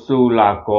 ဆူၣ်လၢ်က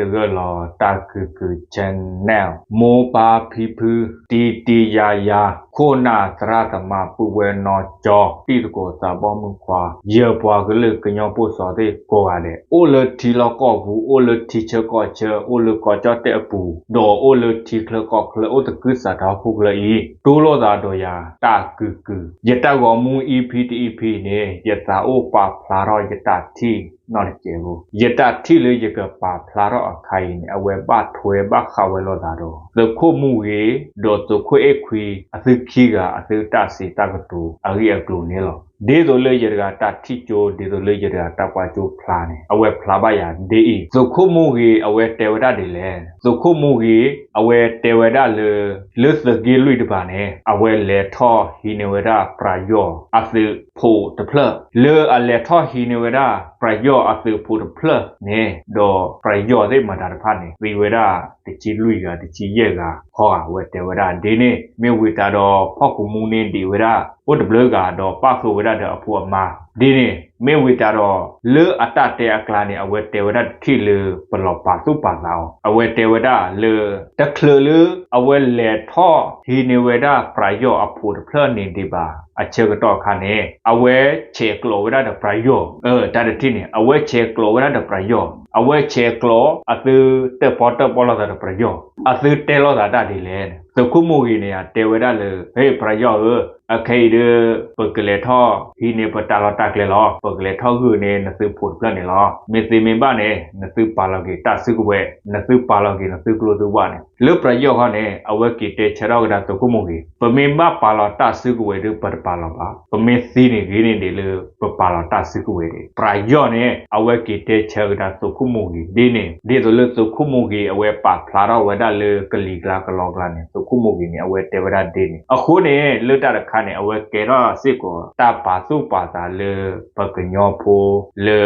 ီတဂၢၢ်လီၤ တၢ်ကုၢ်ကုၢ် channel မိၢ်ပၢ်ဖံဖု တံၤတံၤယၤယၤ ခိၣ်နၢ်သရၣ်သမါ ပုၢ်ဝဲၢ်နီၢ်ကၠီ တံၤသကိးသးဘီမုၣ်ခွါ ယပှၤကလုာ်ကညီဖိစီၤသ့ၣ်ကိးဂၤဒဲး အိၣ်လၢထံလီၢ်ကီၢ်ပူၤ အိၣ်လၢထံဆၢကီၢ်ဆၢ အိၣ်လၢကီၢ်ကၠီၣ်တဲၣ်အပူၤ ဒီးအိၣ်လၢထံချၢကီၢ်ချၢ အိၣ်သကုၤဆးဒးဟီၣ်ခိၣ်ချၢအံၤ တိလိာ်သးဒီးယၤ တၢ်ကုၢ်ကုၢ် ယတၢ်ဂီၤမူ EP တ EP န့ၣ် ယသးအိၣ်ပာ်ဖျါထီၣ်ယတၢ်ထံၣ်နီတစဲးဖိ ယတၢ်ထံၣ်လၢယကပာ်ဖျါထီၣ်အခါအံၤန့ၣ် အဝဲဘၣ်ထွဲဘၣ်ဃးဝဲလိာ်သးဒီး သုးခိၣ်မူဂ့ၤ ဒီးသုးခိၣ်အဲၣ်ခွံ အသုခံဂၤ အသုတၢ်စံးတၢ်ကတိၤအဂ့ၢ်အကျိၤန့ၣ်လီၤ. ဒ်သိးလၢယတဂၤတၢ်ထံၣ်ကၠိ ဒ်သိးလၢယတဂၤတၢ်ကွၢ်ကၠိဖျါန့ၣ် အဝဲဖျါဘၣ်ယၤဒ်အံၤ, သုးခိၣ်မူဂ့ၤ အဝဲတဲဝဲဒၣ်ဒ်လဲၣ်. သုးခိၣ်မူဂ့ၤ အဝဲတဲဝဲဒၣ်လၢ လၢသုးက့လွံၢ်တပၤန့ၣ် အဝဲလဲၤထီၣ်ဟံးန့ၢ်ဝဲဒၣ် ပယီၤအသုးဖိးတဖျၢၣ်, လၢအလဲၤထီၣ်ဟံးန့ၢ်ဝဲဒၣ် ပယီၤအသုးဖိးတဖျၢၣ်န့ၣ် ဒီးပယီၤသ့ၣ်မတၤတဖၣ်န့ၣ် သံဝဲဒၣ်တဆံလွံၢ်ဂၤ တဆံယဲၢ်ဂၤဃီဂၤ အဝဲတဲဝဲဒၣ်ဒ်န့ၣ်, မ့ၢ်ဝံၤတၢ်ဒီး ဖီၣ်ကူမူန့ၣ်ဒံးဝဲဒၣ် အိၣ်တဘျုးဂၤ ဒီးပၣ်ဃုာ်ဝဲဒၣ်ဒီးအဖိအမါ ဒ်န့ၣ်, မ့ၢ်ဝံၤတၢ်ဒီး လၢအတၢ်တဲအကျါန့ၣ် အဝဲတဲဝဲဒၣ်တထံၣ်လၢပလီၤပာ်သူၣ်ပာ်သးအီၤ, အဝဲတဲဝဲဒၣ်လၢ တချုးလၢအဝဲလဲၤထီၣ်ဟံးန့ၢ်ဝဲဒၣ် ပယီၤအဖိးတဖျၢၣ်န့ၣ်ဒံးဘၣ် အဆၢကတီၢ်အခါန့ၣ် အဝဲဆဲးကျိးဝဲဒၣ်ဒီးပယီၤ, အၢ တၢ်တထံၣ်န့ၣ် အဝဲဆဲးကျိးဝဲဒၣ်ဒီးပယီၤ, အဝဲဆဲးကျိးအသုတၢၣ်ပီၣ်တၢၣ်ပီလိာ်သးဒီးပယီၤ, အသုတဲလိာ်သးတၢ်ဒ်လဲၣ်န့ၣ် သုးခိၣ်မူဂ့ၤန့ၣ် တဲဝဲဒၣ်လၢ ဟ့ၣ် ပယီၤဧၢ, အခဲအံၤဒီး ပကလဲၤထီၣ်ဟံးန့ၢ်ပတၢ်လီၢ်တၢ်ကျဲလီၤ. ပကလဲၤထီၣ်ဂုာ်န့ၢ်နသုဖိးတဖျၢၣ်န့ၣ်လီၤ. မ့ၢ်သ့မ့ၢ်ဘၣ်န့ၣ် နသုပာ်လီၤက့ၤတၢ်စုကဝဲၤ, နသုပာ်လီၤက့ၤနသုကျိသုဘၣ်န့ၣ် လၢပယီၤခီန့ၣ် အဝဲက့ၤတဲဆၢထီၣ်ကဒါသုးခိၣ်မူဂ့ၤ, ပမ့ၢ်ဘၣ်ပာ်လီၤတၢ်စုကဝဲၤဒီး ပတပာ်လီၤဘၣ်. ပမ့ၢ်သံန့ၣ်ဂ့ၤန့ၣ်ဒံးလၢ ပပာ်လီၤတၢ်စုကဝဲၤဒံး. ပယီၤန့ၣ် အဝဲက့ၤတဲဆၢကဒါသုးခိၣ်မူဂ့ၤဒ်န့ၣ်, ဒ်သိးလၢသုးခိၣ်မူဂ့ၤ အဝဲပာ်ဖျါထီၣ်ဝဲဒၣ်လၢကလံၤကျါကလီကျါန့ၣ် သုးခိၣ်မူဂ့ၤန့ၣ် အဝဲတဲဝဲဒၣ်ဒ်န့ၣ်. အဃိန့ၣ် လၢတၢ်တခါန့ၣ် အဝဲကဲထီၣ်စ့ၢ်ကီး တၢ်ပာ်သူၣ်ပာ်သးလၢ ပကညီဖိ လၢ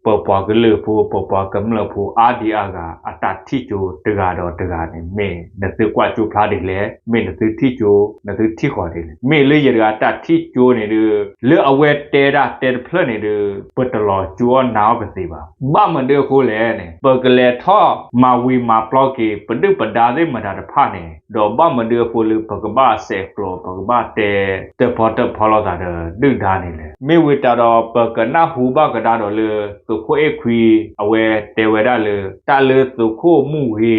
ပပှၤကလုာ်ဖိ ပပှၤကမျၢၢ်ဖိ အါဒံအါဂၤ အတၢ်ထံၣ်ကၠိတဂၤဒီးတဂၤန့ၣ် မ့ၢ်နသုကွၢ်ကၠိဖျါဒ်လဲၣ်, မ့ၢ်နသုထံၣ်ကၠိ နသုထံၣ်ဃီၤဒ်လဲၣ်. မ့ၢ်လၢယတဂၤတၢ်ထံၣ်ကၠိန့ၣ်ဒီး လၢအဝဲတဲဒၣ်တဲတဖျၢၣ်န့ၣ်ဒီး ပတလီၤကၠိအီၣ်နၤအီၣ်ကသ့ဘၣ်. ဘၣ်မနုၤအဃိလဲၣ်န့ၣ် ပကလဲၤထီၣ်မၤဝံၤမၤပျီက့ၤ ပဒုၣ်ပဒါသ့ၣ်မတၤတဖၣ်န့ၣ် ဒီးဘၣ်မနုၤအဃိလၢပကဘၣ်ဆဲးကျိး ပကဘၣ်တဲ တၢၣ်ပီၣ်တၢၣ်ပီလိာ်သးဒီးဒုၣ်ဒါန့ၣ်လဲၣ်. မ့ၢ်ဝံၤတၢ်ဒီး ပကနၢ်ဟူဘၣ်ကဒါဒီးလၢ သုးခိၣ်အဲၣ်ခွံ အဝဲတဲဝဲဒၣ်လၢ တၢ်လၢသုးခိၣ်မူဂ့ၤ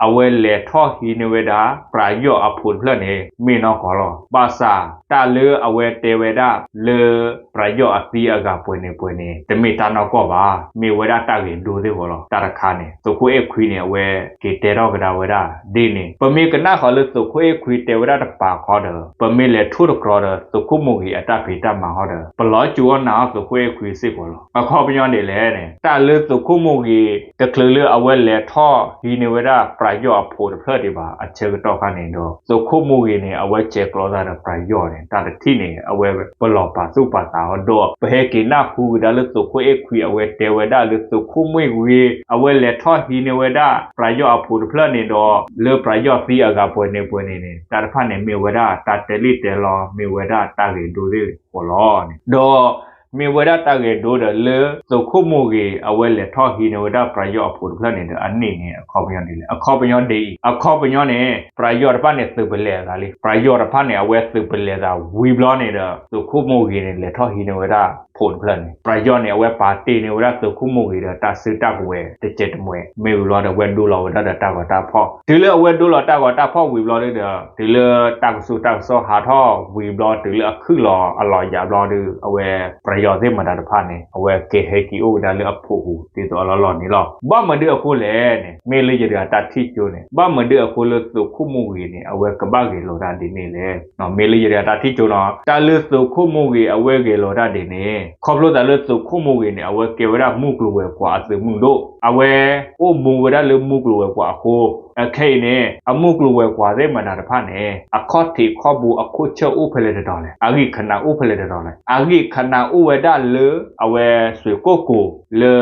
အဝဲလဲၤထီၣ်ဟံးန့ၢ်ဝဲဒၣ် ပယီၤအဖိးတဖျၢၣ်န့ၣ် မ့ၢ်နီၢ်ကီၢ်လီၤ. ဘၣ်ဆၣ် တၢ်လၢအဝဲတဲဝဲဒၣ်လၢ ပယီၤအသံအဂၤပှဲၤန့ၣ်ပှဲၤန့ၣ် တမ့ၢ်တၢ်နီၢ်ကီၢ်ဘၣ်. မ့ၢ်ဝဲဒၣ်တၢ်ဂဲၤဒိသ့ၣ်ဃီလီၤ. တၢ်တခါန့ၣ် သုးခိၣ်အဲၣ်ခွံန့ၣ် အဝဲက့ၤတဲထီၣ်ကဒါဝဲဒၣ်ဒ်န့ၣ်. ပမ့ၢ်ကနၣ်ဃီၤလၢသုးခိၣ်အဲၣ်ခွံတဲဝဲဒၣ်တပၤခီဒီး ပမ့ၢ်လဲၤထိၣ်တကြီဒီး သုးခိၣ်မူဂ့ၤအတၢ်ဖံးတၢ်မၤဃီဒီး ပလီၤကၠိအီၣ်နၤအီၣ်သုးခိၣ်အဲၣ်ခွံစ့ၢ်ကီးလီၤ. အခီပညီဒ်လဲၣ်န့ၣ် တၢ်လၢသုးခိၣ်မူဂ့ၤ တချုးလၢအဝဲလဲၤထီၣ်ဟံးန့ၢ်ဝဲဒၣ် ပယီၤအဖိးတဖျၢၣ်ဒံးဘၣ် အဆၢကတီၢ်ခါန့ၣ်ဒီး သုးခိၣ်မူဂ့ၤန့ၣ် အဝဲဆဲးကျိးသးဒီးပယီၤန့ၣ် တၢ်တထံၣ်န့ၣ် အဝဲပလီၤပာ်သူၣ်ပာ်သးအီၤဒီး ပဟဲက့ၤနၢ်ဟူကဒါလၢသုးခိၣ်အဲၣ်ခွံ အဝဲတဲဝဲဒၣ်လၢ သုးခိၣ်မူဂ့ၤ အဝဲလဲၤထီၣ်ဟံးန့ၢ်ဝဲဒၣ် ပယီၤအဖိးတဖျၢၣ်န့ၣ်ဒီး လၢပယီၤသံအဂၤပှဲၤန့ၣ်ပှဲၤန့ၣ်န့ၣ် တၢ်တဖၣ်န့ၣ် မ့ၢ်ဝဲဒၣ်တၢ်တဲလံၣ်တဲလီ မ့ၢ်ဝဲဒၣ်တၢ်ဂဲၤဒိသ့ၣ်ဃီလီၤန့ၣ်. ဒီး မ့ၢ်ဝဲဒၣ်တၢ်ဂဲၤဒိဒီးလၢ သုးခိၣ်မူဂ့ၤ အဝဲလဲၤထီၣ်ဟံးန့ၢ်ဝဲဒၣ် ပယီၤအဖိးတဖျၢၣ်န့ၣ်ဒီး အန့ၣ်န့ၣ် အခီပညီဒ်လဲၣ်. အခီပညီန့ၣ် အခီပညီန့ၣ် ပယီၤတဖၣ်န့ၣ် သုးပလဲၤအသးလံ. ပယီၤတဖၣ်န့ၣ် အဝဲသုးပလဲၤသးဝံၤဘျီန့ၣ်ဒီး သုးခိၣ်မူဂ့ၤန့ၣ် လဲၤထီၣ်ဟံးန့ၢ်ဝဲဒၣ် ဖိးတဖျၢၣ်န့ၣ် ပယီၤန့ၣ် အဝဲပာ်တ့ၢ်န့ၢ်ဝဲဒၣ် သုးခိၣ်မူဂ့ၤဒီး တၢ်စုတၢ်ကဝဲၤတစဲးတမှဲး မ့ၢ်ဝံၤဘျီဒီး အဝဲဒိလီၤဝဲဒၣ်ဒီးတၢ်ဂီၤတၢ်ဖီၣ်. တုၤလၢအဝဲဒိလီၤတၢ်ဂီၤတၢ်ဖီၣ်ဝံၤဘျီဒီး တုၤလၢတၢ်ကစူၢ်တၢ်ကစီၣ်ဟးထီၣ်ဝံၤဘျီ တုၤလၢအခုၣ်လီၤအလီၤယၤဘျီဒီး အဝဲ ပယီၤသ့ၣ်မတၤတဖၣ်န့ၣ် အဝဲက့ၤဟဲက့ၤအိၣ်ကဒါလၢအဖိးပူၤ ဒ်သိးအလီၢ်လီၢ်န့ၣ်လီၤ. ဘၣ်မနုၤအဃိလဲၣ်န့ၣ် မ့ၢ်လၢယတဂၤတၢ်ထံၣ်ကၠိန့ၣ် ဘၣ်မနုၤအဃိလၢသုးခိၣ်မူဂ့ၤန့ၣ် အဝဲကဘၣ်ဂဲၤလိာ်တၢ်ဒ်န့ၣ်လဲၣ်. မ့ၢ်လၢယတဂၤတၢ်ထံၣ်ကၠိနီၤ တၢ်လၢသုးခိၣ်မူဂ့ၤ အဝဲဂဲၤလိာ်တၢ်ဒ်န့ၣ် ခီဖျိသးလၢသုးခိၣ်မူဂ့ၤန့ၣ် အဝဲကဲဝဲဒၣ်မုၢ်ကျိၤဝဲၤကွာ်အသုးမုၢ်ဒိၣ် အဝဲအိၣ်မူဝဲဒၣ်လၢမုၢ်ကျိၤဝဲၤကွာ်အဃိ အခဲအံၤန့ၣ် အမုၢ်ကျိၤဝဲၤကွာ်သ့ၣ်မတၤတဖၣ်န့ၣ် အခီၣ်ထံးခီၣ်ဘိ အခိၣ်ဆၢၣ်အိၣ်ဖဲလဲၣ်တတီၤလဲၣ်, အဂံၢ်ခနၣ်အိၣ်ဖဲလဲၣ်တတီၤလဲၣ်, အဂံၢ်ခနၣ်အိၣ်ဝဲဒၣ်လၢ အဝဲစွ့ၣ်ကိၣ်ကိၤလၢ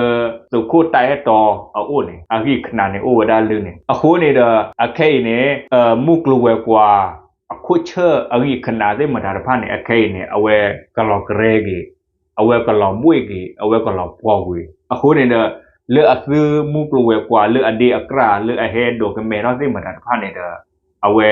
သုးခိၣ်တၢ်အဲၣ်တီအအိၣ်န့ၣ် အဂံၢ်ခနၣ်န့ၣ်အိၣ်ဝဲဒၣ်လၢန့ၣ်. အဃိန့ၣ်ဒီး အခဲအံၤန့ၣ် မုၢ်ကျိၤဝဲၤကွာ် အခိၣ်ဆၢၣ်အဂံၢ်ခနၣ်သ့ၣ်မတၤတဖၣ်န့ၣ် အခဲအံၤန့ၣ် အဝဲကလီၤကရဲက့ၤ အဝဲကလီၤဘှ့ၣ်က့ၤ အဝဲကလီၤပှီၢ်ကွံာ်. အဃိန့ၣ်ဒီး လၢအသုမူကျိၤဝဲၤကွာ်လၢအဒ့အကြၢ်လၢအဟဲဒိးကမဲထီၣ်သ့ၣ်မတၤတဖၣ်န့ၣ်ဒီး အဝဲ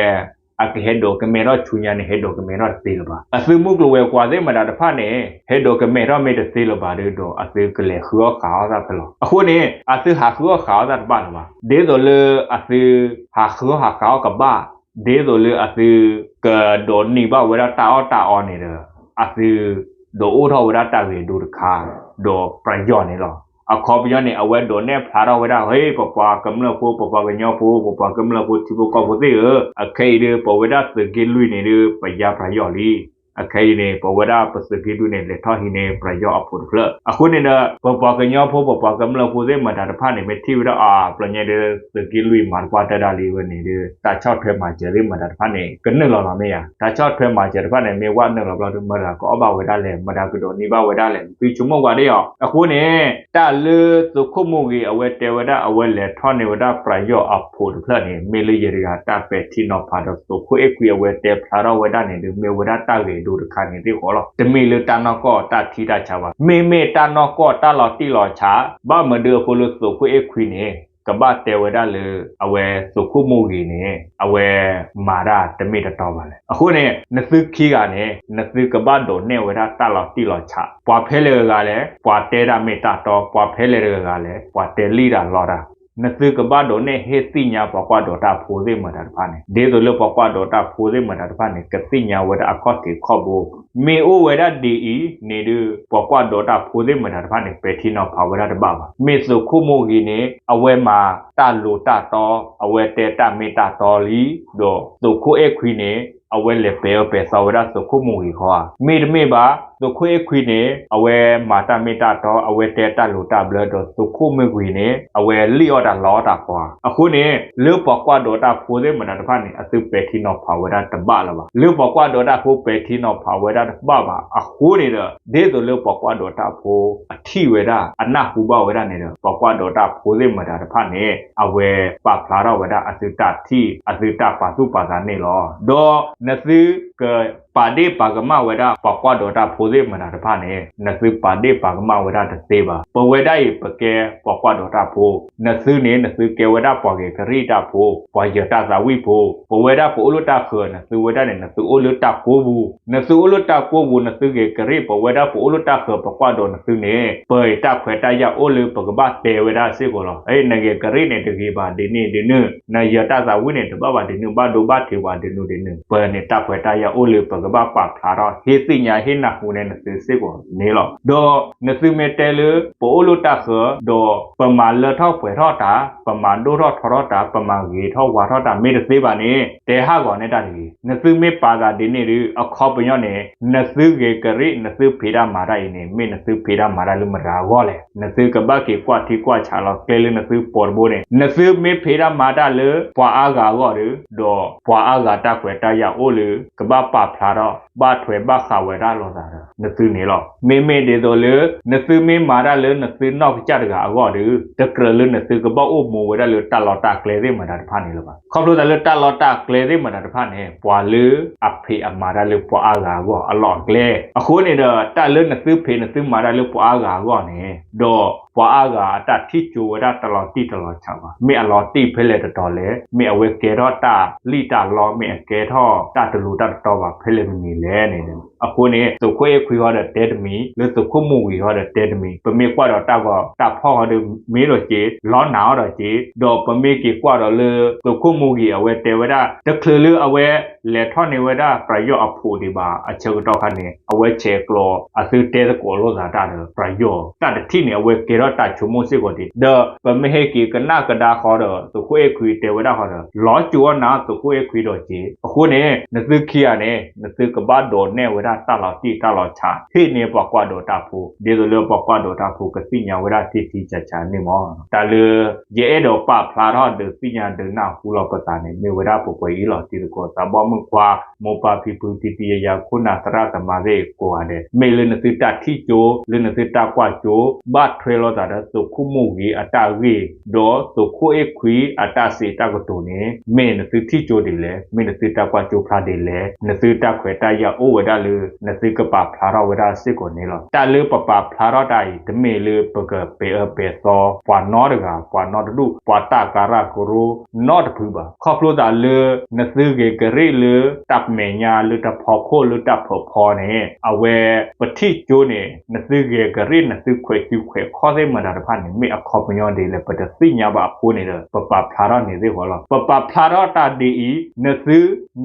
အကဟဲဒိးကမဲထီၣ်ဆူညါန့ၣ် ဟဲဒိးကမဲထီၣ်တသ့လၢၤဘၣ်. အသုမူကျိၤဝဲၤကွာ်သ့ၣ်မတၤတဖၣ်န့ၣ် ဟဲဒိးကမဲထီၣ်မ့ၢ်တသ့လၢၤဘၣ်ဒီး အသုကလဲၤဃုအီၣ်ဃုအီၣ်သးဖဲလီၤ. အဃိန့ၣ် အသုဟးဃုအီၣ်ဃုအီၣ်သးတဘၣ်လၢၤဘၣ်. ဒ်သိးလၢအသုဟးဃုအီၣ်ဟးဃုအီၣ်ကဘၣ် ဒ်သိးလၢအသု ကဒိးန့ၢ်ဘၣ်ဝဲဒၣ်တၢ်အီၣ်တၢ်အီန့ၣ်ဒီး အသု ဒိးအိၣ်ထီၣ်ဝဲဒၣ်တၢ်ဂဲၤဒိတခါ ဒီးပယီၤန့ၣ်လီၤ. အခီပညီန့ၣ် အဝဲဒိးနဲၣ်ဖျါထီၣ်ဝဲဒၣ် ဟ့ၣ် ပပှၤကမျၢၢ်ဖိ ပပှၤကညီဖိ ပပှၤကမျၢၢ်ဖိထံဖိကီၢ်ဖိသ့ၣ်ဧၢ, အခဲအံၤဒီး ပဝဲဒၣ်သုးက့လွံၢ်န့ၣ်ဒီး ပယါပယီၤလံ. အခဲအံၤန့ၣ် ပဝဲဒၣ်ပသုးက့လွံၢ်န့ၣ် လဲၤထီၣ်ဟံးန့ၢ်ပယီၤအဖိးတဖျၢၣ်. အဃိန့ၣ်ဒီး ပပှၤကညီဖိ ပပှၤကမျၢၢ်ဖိသ့ၣ်မတၤတဖၣ်န့ၣ် မ့ၢ်ထံၣ်ဝဲဒၣ်အါ ပျီညါဒီး သုးက့လွံၢ်မၤတပှၢ်တၢၢ်ဒၣ်လံဝဲန့ၣ်ဒီး တၢ်ဆီၣ်ထွဲမၤစၢၤသ့ၣ်မတၤတဖၣ်န့ၣ် ကနုာ်လီၤလီၤမ့ၢ်ဧါ. တၢ်ဆီၣ်ထွဲမၤစၢၤတဖၣ်န့ၣ် မ့ၢ်ဝဲနုာ်လီၤဘျီဒီး မတၤကအိၣ်ဘၣ်ဝဲဒၣ်လဲၣ်, မတၤကဒိးန့ၢ်ဘၣ်ဝဲဒၣ်လဲၣ်, သုဆိကမိၣ်ကွၢ်ဒ်အံၤ. အဃိန့ၣ် တၢ်လၢသုးခိၣ်မိၢ်ဂ့ၤအဝဲတဲဝဲဒၣ် အဝဲလဲၤထီၣ်န့ၢ်ဝဲဒၣ်ပယီၤအဖိးတဖျၢၣ်န့ၣ် မ့ၢ်လၢယဲတဂၤတၢ်ပဲာ်ထံနီၤဖးဒီး သုးခိၣ်အဲၣ်ခွံအဝဲတဲဖျါထီၣ်ဝဲဒၣ်န့ၣ်ဒီး မ့ၢ်ဝဲဒၣ်တၢ်ဂဲၤဒိတခါန့ၣ်သ့ၣ်ဃီလီၤ. တမ့ၢ်လၢတၢ်နီၢ်ကီၢ်တၢ်ထံတၢ်ဆးဘၣ်. မ့မ့ၢ်တၢ်နီၢ်ကီၢ်တၢ်လီၤတံၢ်လီၤဆး ဘၣ်မနုၤအဃိလၢသုးခိၣ်အဲၣ်ခွံန့ၣ် ကဘၣ်တဲဝဲဒၣ်လၢ အဝဲသုးခိၣ်မိၢ်ဂ့ၤန့ၣ် အဝဲမၤတၢ်တမ့ၢ်တတီဘၣ်လဲၣ်. အဃိန့ၣ် နသုခံဂၤန့ၣ် နသုကဘၣ်ဒိးနဲၣ်ဝဲဒၣ်တၢ်လီၤတံၢ်လီၤဆး. ပှၤဖဲလဲၣ်တဂၤလဲၣ်, ပှၤတဲတၢ်မ့ၢ်တၢ်တီ, ပှၤဖဲလဲၣ်တဂၤလဲၣ်, ပှၤတဲလံၣ်တၢ်လီတၢ် နသုကဘၣ်ဒိးနဲၣ်ဟ့ၣ်သ့ၣ်ညါပှၤကွၢ်ဒိးတၢ်ဖိသ့ၣ်မတၤတဖၣ်န့ၣ် ဒ်သိးလၢပှၤကွၢ်ဒိးတၢ်ဖိသ့ၣ်မတၤတဖၣ်န့ၣ် ကသ့ၣ်ညါဝဲဒၣ်အခီၣ်ထံးခီၣ်ဘိ မ့ၢ်အိၣ်ဝဲဒၣ်ဒ်အံၤန့ၣ်ဒီး ပှၤကွၢ်ဒိးတၢ်ဖိသ့ၣ်မတၤတဖၣ်န့ၣ် ပဲာ်ထံနီၤဖးဝဲဒၣ်တဘၣ်ဘၣ်. မ့ၢ်သုးခိၣ်မိၢ်ဂ့ၤန့ၣ် အဝဲမၤတၢ်လိၤတၢ်တီ, အဝဲတဲတၢ်မ့ၢ်တၢ်တီလံ, ဒီးသုးခိၣ်အဲၣ်ခွံန့ၣ် အဝဲလဲၤပဲာ်အၢပဲာ်သီဝဲဒၣ်သုးခိၣ်မိၢ်ဂ့ၤဃီဧါ. မ့တမ့ၢ်ဘၣ်, သုးခိၣ်အဲၣ်ခွံန့ၣ် အဝဲမၤတၢ်မ့ၢ်တၢ်တီ, အဝဲတဲတၢ်လိၤတၢ်ဘျၢ ဒီးသုးခိၣ်မိၢ်ဂ့ၤန့ၣ် အဝဲလံၣ်အီၣ်တၢ်လီအီၣ်တၢ်ပှၤ. အဃိန့ၣ် လၢပှၤကွၢ်ဒိးတၢ်ဖိသ့ၣ်မတၤတဖၣ်န့ၣ် အသုပဲာ်ထံနီၤဖးဝဲဒၣ်တဘၣ်လၢၤဘၣ်. လၢပှၤကွၢ်ဒိးတၢ်ဖိပဲာ်ထံနီၤဖးဝဲဒၣ်တဘၣ်ဘၣ်အဃိန့ၣ်ဒီး ဒ်သိးလၢပှၤကွၢ်ဒိးတၢ်ဖိအထံၣ်ဝဲဒၣ် အနၢ်ဟူဘၣ်ဝဲဒၣ်န့ၣ်ဒီး ပှၤကွၢ်ဒိးတၢ်ဖိသ့ၣ်မတၤတဖၣ်န့ၣ် အဝဲပာ်ဖျါထီၣ်ဝဲဒၣ်အသုတၢ်ထံၣ် အသုတၢ်ပာ်သူၣ်ပာ်သးန့ၣ်လီၤ. ဒီးနသုကပာ်ဒ့ၣ်ပာ်ကမၣ်ဝဲဒၣ် ပှၤကွၢ်ဒိးတၢ်ဖိသ့ၣ်မတၤတဖၣ်န့ၣ် နသုပာ်ဒ့ၣ်ပာ်ကမၣ်ဝဲဒၣ်တသ့ဘၣ်. ပဝဲဒၣ်အံၤ ပကဲပှၤကွၢ်ဒိးတၢ်ဖိ, နသုန့ၣ် နသုကဲဝဲဒၣ်ပှၤဂဲၤကရံၣ်တၢ်ဖိ, ပှၤယၢၤတၢ်သးဝံၣ်ဖိ, ပဝဲဒၣ်ပအိၣ်လၢတၢ်ဃၢၤ နသုဝဲဒၣ်န့ၣ် နသုအိၣ်လၢတၢ်ကိးပူၤ, နသုအိၣ်လၢတၢ်ကိးပူၤ နသုဂဲၤကရံၣ် ပဝဲဒၣ်ပအိၣ်လၢတၢ်ဃၢၤ ပကွၢ်ဒိးနသုန့ၣ် ပတၢ်ခွဲးတၢ်ယာ်အိၣ်လၢပကဘၣ်တဲဝဲဒၣ်စ့ၢ်ကီးလီၤ. နဂဲၤကရံၣ်န့ၣ် တဂ့ၤဘၣ်ဒ်န့ၣ်ဒ်နုၣ်, နယၢၤတၢ်သးဝံၣ်န့ၣ် တဘၣ်ဘၣ်ဒ်နုၣ် ဘၣ်ဒိဘၣ်ထံးဝဲဒ်နုၣ်ဒ်နုၣ်, ပန့ၣ်တၢ်ခွဲးတၢ်ယာ်အိၣ်လၢပကဘၣ်ပာ်ဖျါထီၣ် ဟ့ၣ်သ့ၣ်ညါဟ့ၣ်နၢ်ဟူန့ၣ်နသုစ့ၢ်ကီးန့ၣ်လီၤ. ဒီးနသုမ့ၢ်တဲလၢ ပအိၣ်လၢတၢ်ဃၢၤ ဒီးပမၤလၢထီၣ်ပှဲၤထီၣ်တၢ်, ပမၤဒိၣ်ထီၣ်ထီထီၣ်တၢ်, ပမၤဂ့ၤထီၣ်ဝါထီၣ်တၢ် မ့ၢ်တသ့ဘၣ်န့ၣ် တဲဟးဂီၤန့ၢ်တၢ်တဂ့ၤ. နသုမ့ၢ်ပာ်သးဒ်န့ၣ်ဒီး အခီပညီန့ၣ် နသုဂဲၤကရံၣ် နသုဖံးတၢ်မၤတၢ်အံၤန့ၣ် မ့ၢ်နသုဖံးတၢ်မၤတၢ်လၢမတၤအဂီၢ်လဲၣ်. နသုကဘၣ်က့ၤကွၢ်ထံကွၢ်ဆးလီၤ ကျဲလၢနသုပိာ်တဘိန့ၣ် နသုမ့ၢ်ဖံးတၢ်မၤတၢ်လၢပှၤအါဂၤအဂီၢ်ဒီး ဒီးပှၤအါဂၤတၢ်ခွဲးတၢ်ယာ်အိၣ်လၢ ကဘၣ်ပာ်ဖျါထီၣ် ဘၣ်ထွဲဘၣ်ဃးဝဲဒၣ်လိာ်သးဒီး နသုန့ၣ်လီၤ. မ့မ့ၢ်ဒ်သိးလၢ နသုမ့ၢ်မၤတၢ်လၢနသုနီၢ်ကစၢ်တဂၤအဂီၢ်ဒီး တကြၢးလၢနသုကဘၣ်အိၣ်မူဝဲဒၣ်လၢတၢ်လီၢ်တၢ်ကျဲသ့ၣ်မတၤတဖၣ်န့ၣ်လၢၤဘၣ်. ခီဖျိသးလၢတၢ်လီၢ်တၢ်ကျဲသ့ၣ်မတၤတဖၣ်န့ၣ် ပှၤလၢအဖံးအမၤတၢ်လၢပှၤအါဂၤအဂီၢ်အလီၢ်အကျဲ အဃိန့ၣ်ဒီး တၢ်လၢနသုဖံးနသုမၤတၢ်လၢပှၤအါဂၤအဂီၢ်န့ၣ် ဒီးပှၤအါဂၤအတၢ်ထံၣ်ကၠိဝဲဒၣ်တလီၤတံၢ်တလီၤဆးဘၣ်. မ့ၢ်အလီၤတံၢ်ဖဲလဲၣ်တတီၤလဲၣ်, မ့ၢ်အဝဲကဲထီၣ်တၢ်လံၣ်တၢ်လီ မ့ၢ်အကဲထီၣ်တၢ်တလူၤတၢ်တတီဘၣ် ဖဲလဲၣ်မနုၤလဲၣ်န့ၣ်ဒီး အဃိန့ၣ် သုးခိၣ်အဲၣ်ခွံဟီဒီးတဲတမံၤ, လၢသုးခိၣ်မိၢ်ဂ့ၤဟီဒီးတဲတမံၤ, ပမ့ၢ်ကွၢ်ဒီးတၢ်ဂီၤတၢ်ဖီၣ်ဟီဒီးမ့ၢ်ဒီးက့ၤ လီနးအီၤဒီးက့ၤ, ဒီးပမ့ၢ်က့ၤကွၢ်ဒီးလၢ သုးခိၣ်မိၢ်ဂ့ၤအဝဲတဲဝဲဒၣ် တချုးလၢအဝဲလဲၤထီၣ်န့ၢ်ဝဲဒၣ်ပယီၤအဖိးဒံးဘၣ် အဆၢကတီၢ်ခါန့ၣ် အဝဲဆဲးကျိးအသုတဲသကိးလိာ်သးတၢ်ဒီးပယီၤ တၢ်တထံၣ်န့ၣ် အဝဲကဲထီၣ်တၢ်ဆိကမိၣ်စ့ၢ်ကီးဒံး ဒီးပမ့ၢ်ဟဲက့ၤကနၣ်ကဒါဃီဒီး သုးခိၣ်အဲၣ်ခွံတဲဝဲဒၣ်ဃီဒီး လီၤစိၤအီၤနၤသုးခိၣ်အဲၣ်ခွံဒီးက့ၤ. အဃိန့ၣ် နသုခံဂၤန့ၣ် နသုကဘၣ်ဒိးနဲၣ်ဝဲဒၣ်တၢ်လီၤတံၢ်တၢ်လီၤဆး ဟ့ၣ်န့ၢ်ပှၤကွၢ်ဒိးတၢ်ဖိ ဒ်သိးလၢပှၤကွၢ်ဒိးတၢ်ဖိကသ့ၣ်ညါဝဲဒၣ်ထံထံဆးဆးန့ၣ်မး. တၢ်လၢ ယအဲၣ်ဒိးပာ်ဖျါထီၣ်ဒုးသ့ၣ်ညါဒုးနၢ်ဟူလီၤပသးန့ၣ် မ့ၢ်ဝဲဒၣ်ပှဲၤပှဲၤအံၤလီၤ. တံၤသကိးသးဘီမုၣ်ခွါ မိၢ်ပၢ်ဖံဖု တံၤတံၤယၤယၤခိၣ်နၢ်သရၣ်သမါသ့ၣ်ကိးဂၤဒဲး မ့ၢ်လၢနသုတၢ်ထံၣ်ကၠိ လၢနသုတၢ်ကွၢ်ကၠိ ဘၣ်ထွဲလီၤ သးဒီးသုးခိၣ်မိၣ်ဂ့ၤအတၢ်ဂ့ၢ် ဒီးသုးခိၣ်အဲၣ်ခွံအတၢ်စံးတၢ်ကတိၤန့ၣ် မ့ၢ်နသုထံၣ်ကၠိဒ်လဲၣ်, မ့ၢ်နသုတၢ်ကွၢ်ကၠိဖျါဒ်လဲၣ်, နသုတၢ်ခွဲးတၢ်ယာ်အိၣ်ဝဲဒၣ်လၢ နသုကပာ်ဖျါထီၣ်ဝဲဒၣ်စ့ၢ်ကီးန့ၣ်လီၤ. တၢ်လၢပပာ်ဖျါထီၣ်တၢ်အံၤ တမ့ၢ်လၢပကပဲာ်အၢပဲာ်သီ ပှၤနီတဂၤ ပှၤနီတဒူၣ် ပှၤတၢ်ကရၢကရိနီတဖုဘၣ်. ခီဖျိသးလၢ နသုဂဲၤကရ့ၣ်လၢတၢ်မဲာ်ညါ လၢတၢ်ဖီခိၣ် လၢတၢ်ဖၢးဖီန့ၣ် အဝဲပထံၣ်ကၠိန့ၣ် နသုဂဲၤကရ့ၣ် နသုခွဲးစုခွဲးခီၣ်သ့ၣ်မတၤတဖၣ်န့ၣ် မ့ၢ်အခီပညီဒ်လဲၣ် ပတသ့ၣ်ညါဘၣ်အဃိန့ၣ်ဒီး ပပာ်ဖျါထီၣ်န့ၣ်သ့ၣ်ဃီလီၤ. ပပာ်ဖျါထီၣ်တၢ်ဒ်အံၤ နသု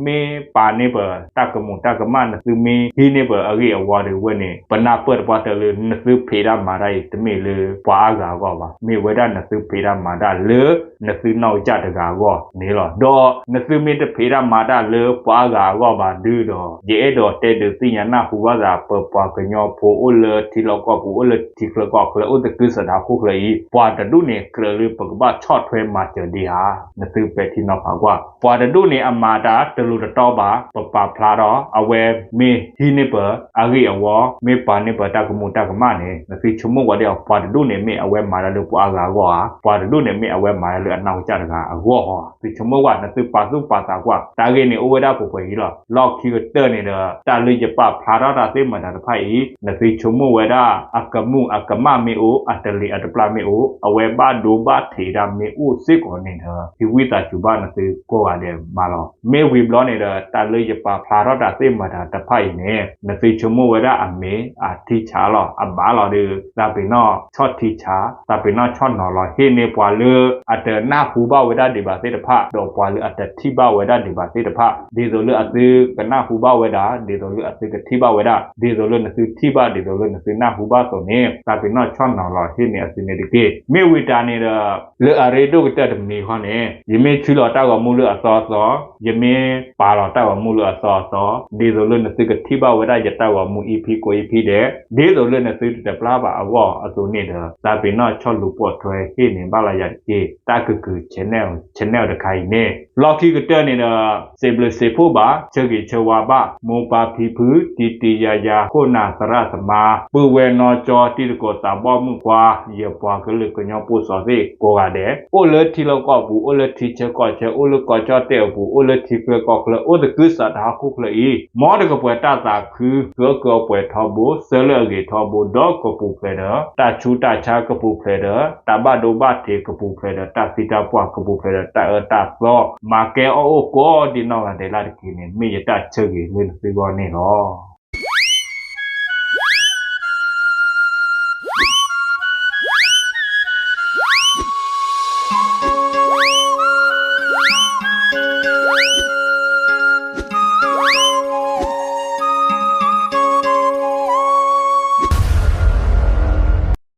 မ့ၢ်ပာ်န့ၢ်ပတၢ်ကမူးတၢ်ကမၣ် နသုမ့ၢ်ဟံးန့ၢ်ပအဂ့ၢ်အဝီဒ်ဝဲန့ၣ် ပနၢ်ပၢၢ်တပှၢ်တၢၢ်လၢ နသုဖံးတၢ်မၤတၢ်အံၤ တမ့ၢ်လၢပှၤအါဂၤအဂီၢ်ဘၣ်. မ့ၢ်ဝဲဒၣ်နသုဖံးတၢ်မၤတၢ်လၢ နသုနီၢ်ကစၢ်တဂၤအဂီၢ်န့ၣ်လီၤ. ဒီးနသုမ့ၢ်တဖံးတၢ်မၤတၢ်လၢပှၤအါဂၤအဂီၢ်ဘၣ်ဒုဒီး ယအဲၣ်ဒိးတဲဒုးသ့ၣ်ညါနၢ်ဟူဘၣ်သး ပပှၤကညီဖိအိၣ်လၢထံလီၢ်ကီၢ်ပူၤ အိၣ်လၢထံချၢကီၢ်ချၢ အိၣ်သကုၤဆးဒးဟီၣ်ခိၣ်ချၢအံၤ ပှၤတဒူၣ်န့ၣ် ကြၢးလၢပကဘၣ်ဆီၣ်ထွဲမၤစၢၤဒံးဧါ. နသုပဲာ်ထံနီၤဖးကွၢ် ပှၤတဒူၣ်န့ၣ် အမၤတၢ်တလိၤတတီဘၣ် ပပာ်ဖျါထီၣ် အဝဲမ့ၢ်ဟံးန့ၢ်ပအဂ့ၢ်အဝီ မ့ၢ်ပာ်န့ၢ်ပတၢ်ကမူးတၢ်ကမၣ်န့ၣ် နသုဆိကမိၣ်ဝဲဒၣ် ပှၤတဒူၣ်န့ၣ် မ့ၢ်အဝဲမၤတၢ်လၢပှၤအါဂၤအဂီၢ်ဧါ, ပှၤတဒူၣ်န့ၣ် မ့ၢ်အဝဲမၤတၢ်လၢအနီၢ်ကစၢ်တဂၤအဂီၢ်ဧါ. သုဆိကမိၣ်ကွၢ် နသုပာ်သူၣ်ပာ်သးကွၢ် တၢ်ဂ့ၢ်န့ၣ်အိၣ်ဝဲဒၣ်ပှဲၤပှဲၤအံၤလီၤ. လီၢ်ခံကတၢၢ်န့ၣ်ဒီး တၢ်လၢယပာ်ဖျါထီၣ်တၢ်သ့ၣ်မတၤတဖၣ်အံၤ နသုဆိကမိၣ်ဝဲဒၣ် အကမူးအကမၣ်မ့ၢ်အိၣ် အတလံၤအတပျၢ်မ့ၢ်အိၣ် အဝဲဘၣ်ဒိဘၣ်ထံးတၢ်မ့ၢ်အိၣ်စ့ၢ်ကီးန့ၣ်ဒီး ဟံးဝံသးစူၤဘၣ်နသုကိးဂၤဒဲးမၤလီၤ. မ့ၢ်ဝံၤဘျီန့ၣ်ဒီး တၢ်လၢယပာ်ဖျါထီၣ်တၢ်သ့ၣ်မတၤတဖၣ်အံၤန့ၣ် နသုဆိကမိၣ်ဝဲဒၣ်အမ့ၢ်အထံဆးလီၤ. အဘၣ်လီၤဒီး သးပ့ၤနီၣ်ဆီၣ်ထံဆး သးပ့ၤနီၣ်ဆီၣ်နီၤလီၤ ဟ့ၣ်န့ၢ်ပှၤလၢအတနၢ်ဟူဘၣ်ဝဲဒၣ်ဒံးဘၣ်သ့ၣ်တဖၣ် ဒီးပှၤလၢအတထံၣ်ဘၣ်ဝဲဒၣ်ဒံးဘၣ်သ့ၣ်တဖၣ် ဒ်သိးလၢအသုကနၢ်ဟူဘၣ်ဝဲဒၣ် ဒ်သိးလၢအသုကထံၣ်ဘၣ်ဝဲဒၣ် ဒ်သိးလၢနသုထံၣ်ဘၣ် ဒ်သိးလၢနသုနၢ်ဟူဘၣ်အသိးန့ၣ် သးပ့ၤနီၣ်ဆီၣ်နီၤလီၤဟ့ၣ်န့ၢ်အသုန့ၣ်တက့ၢ်. မ့ၢ်ဝံၤတၢ်န့ၣ်ဒီး လၢအရ့ဒိၣ်ကတၢၢ်တမံၤဃီန့ၣ် ယမ့ၢ်ထုးလီၤတၢ်ဂီၤမူလၢအသီအသီ, ယမ့ၢ်ပာ်လီၤတၢ်ဂီၤမူလၢအသီအသီ, ဒ်သိးလၢနသုကထံၣ်ဘၣ်ဝဲဒၣ်ယတၢ်ဂီၤမူ EP ကိး EP ဒဲး, ဒ်သိးလၢနသုတတပျၢ်ဘၣ်အဂီၢ်အသိးန့ၣ်ဒီး သးပ့ၤနီၣ်ဆီၣ်လူၤပိာ်ထွဲဟ့ၣ်န့ၢ်ဘၣ်လၢယၤတက့ၢ်. တၢ်ကကုာ် channel channel တခါအံၤန့ၣ် လီၢ်ခံကတၢၢ်န့ၣ်ဒီး စံးဘျုးစံးဖှိၣ်ဘၣ် ဆၢဂ့ၤဆၢဝါဘၣ် မိၢ်ပၢ်ဖံဖု တံၤတံၤယၤယၤ ခိၣ်နၢ်သရၣ်သမါ ပုၢ်ဝဲၢ်နီၢ်ကၠီ တံၤသကိးသးဘီၣ်မုၣ်ခွါ ယပှၤကလုာ်ကညီဖိစီၤသ့ၣ်ကိးဂၤဒဲး, အိၣ်လၢထံလီၢ်ကီၢ်ပူၤ အိၣ်လၢထံဆၢကီၢ်ဆၢ အိၣ်လၢကီၢ်ကၠီၣ်တဲၣ်အပူၤ အိၣ်လၢထံချၢကီၢ်ချၢ အိၣ်သကုၤဆးဒးဟီၣ်ခိၣ်ချၢအံၤ မ်တကပှဲၤတၢ်သးခု ကၢကၢပှဲၤထီဘိ ဆၢလၢအဂ့ၤထီဘိ ဒီးကပူၤဖျဲးဒီး တၢ်ဆူးတၢ်ဆါကပူၤဖျဲးဒီး တၢ်ဘၣ်ဒိဘၣ်ထံးကပူၤဖျဲးဒီး တၢ်သံတၢ်ပှၢ်ကပူၤဖျဲးဒီး တၢ်အၢတၢ်သီ မၤကဲအီၣ်အိၣ်ကိးဒံးနီၢ်ဂၤဒဲးလၢ်တက့ၢ်န့ၣ် မ့ၢ်ယတၢ်ဆၢဂ့ၤလၢနသုဂီၢ်န့ၣ်လီၤ.